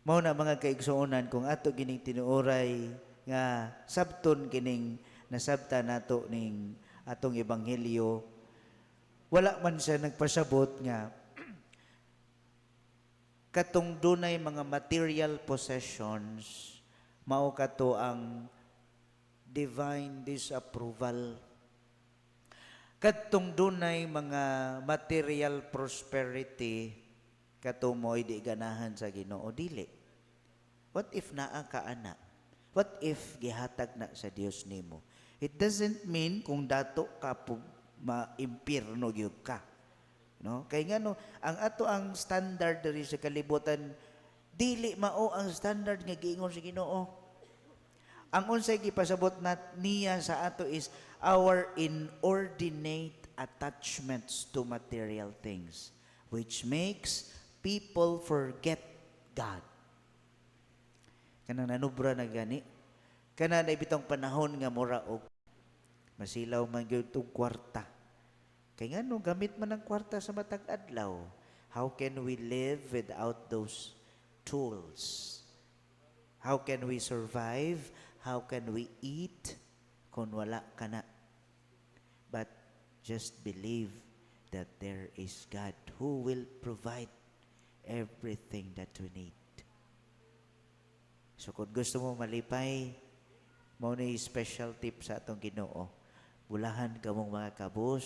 Mao na, mga kaigsuonan, kung ato gining tinuoray nga sabton kining nasabta nato ning atong ebanghelyo, wala man siya nagpasabot nga katong dunay mga material possessions mao kato ang divine disapproval. Kadtong dunay mga material prosperity, kato mo'y di ganahan sa Ginoo, dili. What if naa ka ana? What if gihatag na sa Dios nimo? It doesn't mean kung dato ka po, ma-impirno gyud ka. No? Kay ngano, ang ato ang standard diri sa kalibutan dili mao ang standard nga giingon sa Ginoo. Ang unsay gipasabot na niya sa ato is our inordinate attachments to material things, which makes people forget God. Kanang nanubra na gani. Kana na bitong panahon nga mura og masilaw man gyud tong kwarta. Kay ngano, gamit man ang kwarta sa matag adlaw. How can we live without those tools? How can we survive? How can we eat kung wala ka na? But just believe that there is God who will provide everything that we need. So kung gusto mo malipay, mao ni special tip sa atong Ginoo. Bulahan kamong mga kabus.